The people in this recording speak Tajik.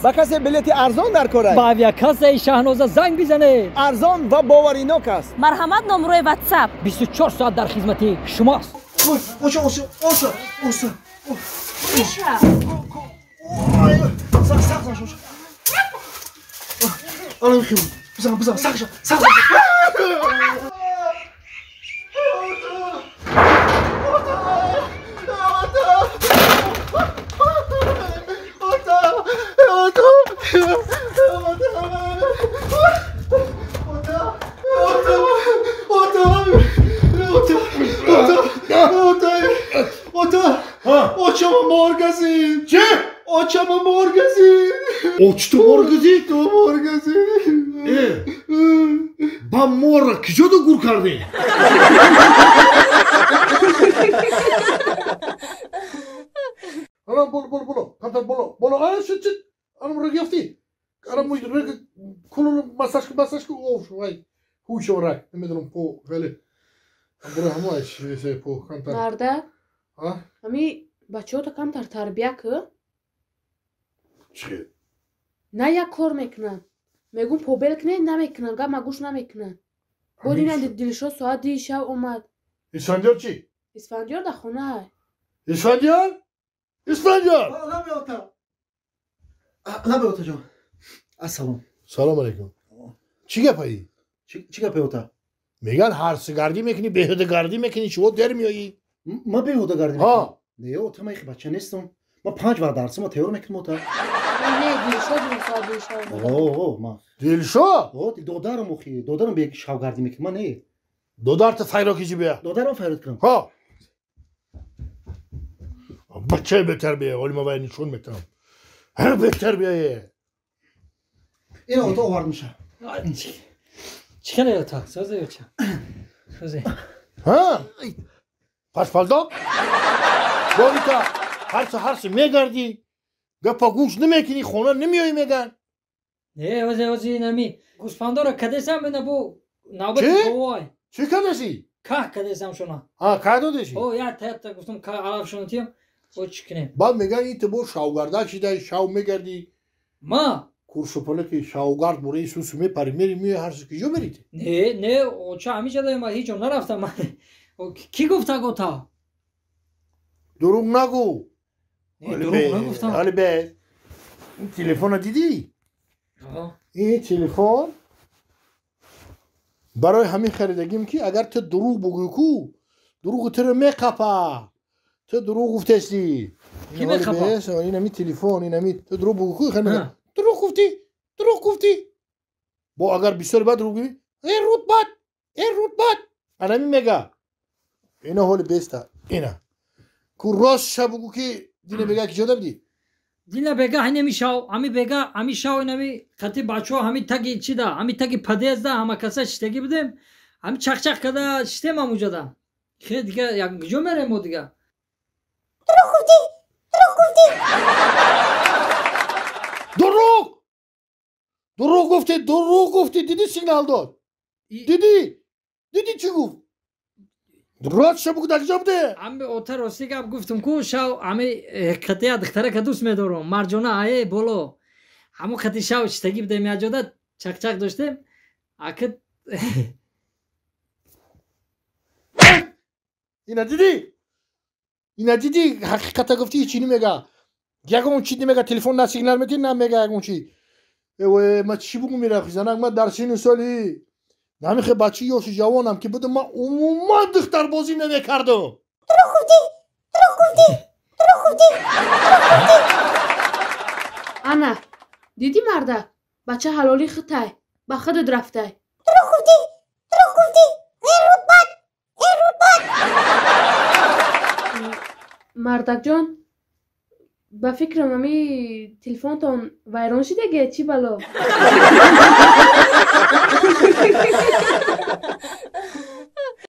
Ба касе билети арзон дар кор аст? Ба авиакассаи Шаҳноза занг бизанед. Арзон ва боваринок аст. Марҳамат, номрои WhatsApp. 24 соат дар хизмати шумост. Оша, оша, оша, оша. Иша. Сақ, сақ, оша. Алам хим. Бизан, бизан, сақ, сақ. Очама моргазин. Чӣ? Очама моргазин. Очту моргазин? Ту моргазин. Э. Ба морра киҷода гур кардӣ? Ана боло боло боло. Камтар боло. Боло. Ана шит шит. Ана рег ёфтӣ. Ана муй рег кулу массаж ку массаж ку оф вай. Ҳуш рак. Намедонам по хеле. Бура ҳамоаш по камтар. Марда? А? Ами бачаҳото камтар тарбия кӣ? Чӣ? На як кор мекунанд. Мегӯм побел кунед, намекунанд, гап магӯш намекунанд. Бо динан Дилшод соат 2 шаб омад. Исфандиёр чӣ? Исфандиёр дар хона. Исфандиёр? Исфандиёр! Лабе ота. Лабе ота ҷон. Ассалом. Салом алейкум. Чӣ гапаи? Чӣ гапе ота? Меган ҳарсигардӣ мекунӣ, беҳудагардӣ мекунӣ, чиво дер меоӣ? Ма беҳудагардӣ мекунам? Не, ота, ман ихи бача нестам. Ма 5 вақт дарсама тайёр мекунам ота. Не, Дилшод соат 2 шаб. О, ма. Дилшод? О, додарам охи, додарам бе шавгардӣ мекунам, ма не. Додарта файро киҷи бия. Додарам файрод кунам. Ҳа. Бачаи бетарбия, ҳоли ма вай нишон метавам. Ҳар бетарбияе. Ина ота овардмиша. Чӣ хеле ота? Созе оча. Созе. Ҳа? Пашпалдок? Борита, ҳарси ҳарси мегардӣ, гапа гӯш намекунӣ, хона намеоӣ меган. Не, озе озе инами гӯсфандора кадесам ина бо навбати говой. Чӣ кадеси? Ках кадесам шуна. Ҳа, кай додеси? О, я та гуфтам ка алаф шуна тиям, о чӣ кунем? Баъд меган ин ту бо шавгарда шидай, шав мегардӣ. Ма? Куршупалаки шавгард бураи сусу мепари, мери меои ҳарси киҷо мерите? Не, не, оча ҳамиҷа даем, ҳеҷ ҷо нарафтам. Кӣ гуфта гота? Дурӯғ нагӯ. Дурӯғ нагуфтам. Ҳали бе. Ин телефонро дидӣ? Ин телефон барои ҳамин харидагим ки агар ту дурӯғ бугӯӣ ку, дурӯғи туро меқапа. Ту дурӯғ гуфтести. Кӣ меқапа? Ин ҳамин телефон, ин ҳамин ту дурӯғ бугӯӣ ку, дурӯғ гуфтӣ, дурӯғ гуфтӣ. Бо агар бисёр бад дурӯғ гӯӣ, э рутбат, э рутбат. Анамин мега. Ина ҳоли беста. Ина. Ку рост ша бугӯ ки дина бега ки ҷода будӣ? Дина бега ҳинеми шав, ҳами бега, ҳами шав инами қати бачаҳо ҳами таги чида, ҳами таги подъезда ҳама каса шиштагӣ будем, ҳами чақчақ када шиштем ҳамуҷода. Хе дига як куҷо мерем мо дига? Дурӯғ гуфтӣ, дурӯғ гуфтӣ. Дурӯғ! Дурӯғ гуфтӣ, дурӯғ гуфтӣ, дидӣ сигнал дод? Дидӣ? Дидӣ чӣ гуфт? Рост ша бугӯ дар куҷо буде? Ами ота рости гап гуфтум ку шав ами қати духтарака дӯст медорам, Марҷона ае боло. Ҳамо қати шав шиштагӣ будем якҷода чақчақ доштем. Аки Ина дидӣ? Ина дидӣ ҳақиқата гуфтӣ ҳеҷ чӣ намега. Ягон чӣ намега, телефон на сигнал мети, на мега ягон чӣ. Э, ма чӣ бугӯ мерафи занак, ма дар сину соли намихе бачи ёши ҷавонам ки будам, ман умуман духтарбозӣ намекардам. Дурӯғ гуфтӣ, дурӯғ гуфтӣ, дурӯғ гуфтӣ, дурӯғ гуфтӣ. Ана, дидӣ мардак, бача ҳалоли хитай, ба худат рафтай. Дурӯғ гуфтӣ, дурӯғ гуфтӣ, э рутбат, э рутбат. Мардакҷон, ба фикрам ами телефонтон вайрон шидаге, чӣ бало?